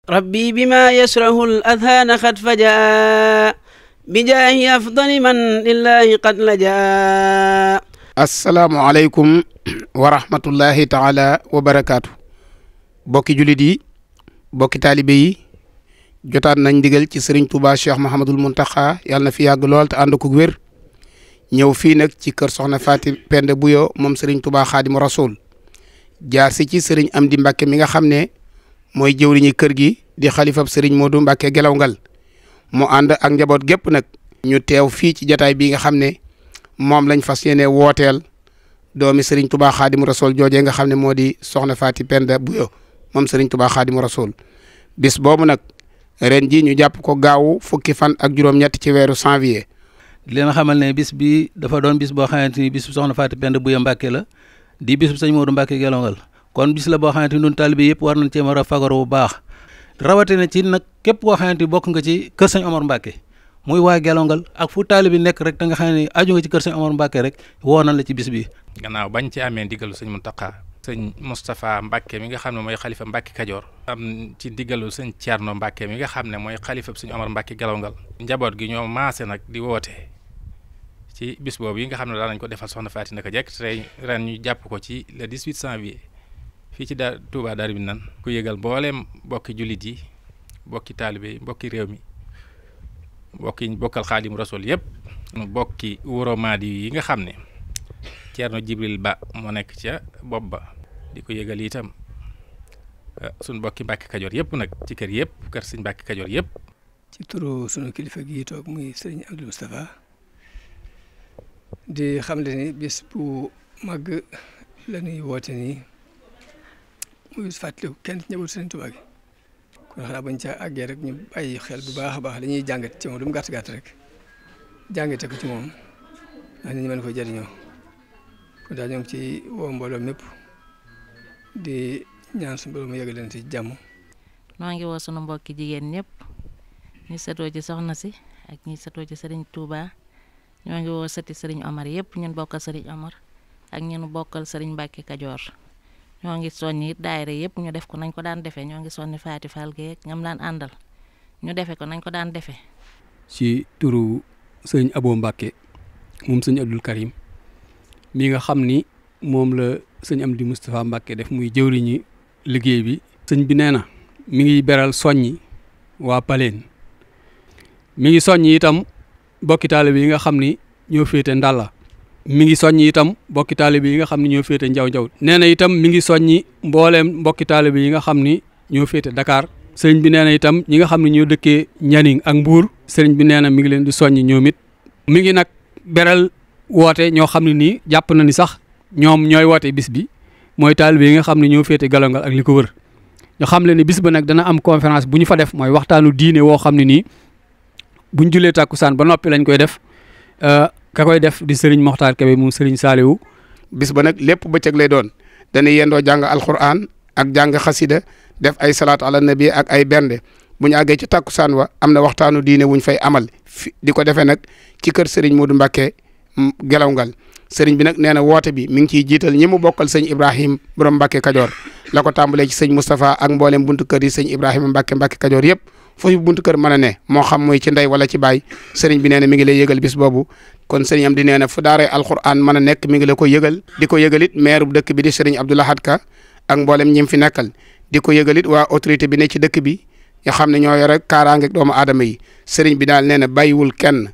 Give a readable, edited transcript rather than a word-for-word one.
rabbi bima yasrahu al adhana qad fajaa bijaahi afdali man lillahi qad lajaa. assalaamu aleykum wa rahmatullahi taala wa barakaatu. bokki julit yi, bokki taalibe yi, jotaat nañ ndigal ci sëriñ Touba Cheikh Mouhamadul Mountakha yàlla na fi yàgg lool te ànd ko wér. ñëw fii nag ci kër soxna Faty Penda Bouyo moom sëriñ Touba Xaadimu Rasuul jaar si ci sëriñ Amdi Mbàkke mi nga xam ne mooy jëwriñu kër gi di xalifab sëriñ Modou Mbàkke Gelawngal mu ànd ak njaboot gépp nag ñu teew fii ci jataay bi nga xam ne moom lañ fas yéene wooteel doomi sëriñ Touba Xaadimu Rasuul joojee nga xam ne moo di soxna Faty Penda Bouyo moom sëriñ Touba Xaadimu Rasuul bis boobu nag ren ji ñu jàpp ko gaawu fukki fan ak juróom-ñett ci weeru janvier. di leen xamal ne bis bi dafa doon bis boo xamante ni bis bu soxna Faty Penda Bouyo Mbàkke la di bis bu sëñ Modou Mbàkke Gelawngal kon bis la boo xamante ni ñun taalibe yëpp war nañ cee war a fagaru bu baax rawatina ci nag képp koo xamante ni bokk nga ci kër sëñ Omar Mbàkke muy waa Gelawngal ak fu taalibe nekk rek da nga xam ne aju nga ci kër sëñ Omar Mbàkke rek woo nañ la ci bis bi. gannaaw bañ ci amee ndigalu sëñ Mountakha sëñ Moustapha Mbàkke mi nga xam ne mooy xalifa Mbàkke Kajoor am ci ndigalu sëñ Thierno Mbàkke mi nga xam ne mooy xalifa sëñ Omar Mbàkke Gelawngal njaboot gi ñoo maase nag di woote ci bis boobu yi nga xam ne daan nañ ko defal soxna Faty naka jekk tey ren ñu jàpp ko ci le 18 janvier fii ci Touba Darou Minane ku yëgal mbooleem bokki jullit yi bokki taalibe yi bokki réew mi bokki bokkal Xaadimu Rasuul yëpp bokki Wuro Maadi yi nga xam ne Ceerno Jibril Ba moo nekk ca bopp ba di ko yëgal itam suñ bokki Mbàkke Kajoor yëpp nag ci kër yëpp kër sëñ Mbàkke Kajoor yëpp. ci turu sunu kilifa gi toog muy sëriñ Abdou Moustapha di xam le ni bis bu màgg la ñuy woote nii muy fàttaliku kenn ci njabootu sëriñ Tuubaa gi kon xanaa bañ ca àggee rek ñu bàyyi xel bu baax a baax dañuy jàngat ci moom lu mu gàtt gàtt rek jàngate ko ci moom ndax nit ñi mën ko jëriñoo kon daal ñoo ngi ci woo mbooloo mépp di ñaan suñu borom mu yëgal leen ci jàmm. noo ngi woo sunu mbokki jigéen ñëpp ñi setoo ci soxna si ak ñi setoo ci sëriñ Touba ñoo ngi woo sëti sëriñ Omar yëpp ñun bokkal sëriñ Omar ak ñun bokkal sëriñ Mbàkke Kajoor ñoo ngi soññi it daayira yëpp ñu def ko nañ ko daan defee ñoo ngi soññi Faty Fall Gueye ak ñam daan àndal ñu defe ko nañ ko daan defee. ci turu sëriñ Abo Mbàkke moom sëriñ Abdul Karim mi nga xam ni moom la sëñ Amdi Moustapha Mbàkke def muy jëwriñi liggéey bi. sëñ bi nee na mi ngi beral soññi waa Paleen mi ngi soññi itam bokki taalibe yi nga xam ni ñoo féete Ndalla mi ngi soññi itam bokki taalibe yi nga xam ni ñoo féete Njaw Njaw nee na itam mi ngi soññi mbooleem mbokki taalibe yi nga xam ni ñoo féete Dakar sëriñ bi nee na itam ñi nga xam ne ñoo dëkkee Ñaning ak Mbuur sëriñ bi nee na mi ngi leen di soññi ñoom it mi ngi nag beral woote ñoo xam ne nii jàpp na ni sax ñoom ñooy woote bis bi mooy taalibe yi nga xam ne ñoo féete Gelawngal ak li ko wër ñu xam le ni bis ba nag dana am conférence bu ñu fa def mooy waxtaanu diine woo xam ne nii buñ julee tàkkusaan ba noppi lañ koy def ka koy def di sëriñ Moxtaar Kebe moom sëriñ Saaliwu. bis ba nag lépp bëccëg lay doon dañuy yendoo jàng alquran ak jàng xasida def ay salaatu ala nabi ak ay bernde bu ñu àggee ci tàkkusaan wa am na waxtaanu diine wuñ fay amal di ko defee nag ci kër sëriñ Modou Mbàkke Gelawngal sëriñ bi nag nee na woote bi mi ngi ciy jiital ñi mu bokkal sëñ Ibrahim borom Mbàkke Kajoor la ko tàmbalee ci sëñ Moustapha ak mboolem buntu kër yi sëñ Ibrahima Mbàkke Kajoor yëpp foofu buntu kër mën a ne moo xam mooy ci ndey wala ci baay sëriñ bi nee na mi ngi lay yëgal bis boobu kon sëriñ am di nee na fu daaray alquran mën a nekk mi ngi la ko yëgal di ko yëgalit maire bu dëkk bi di sëriñ Abdou Lahad Ka ak mboolem ñi fi nekkal di ko yëgalit waa autorité bi ne ci dëkk bi nga xam ne ñoo yore kaaraange doomu aadama yi sëriñ bi daal nee na bàyyiwul kenn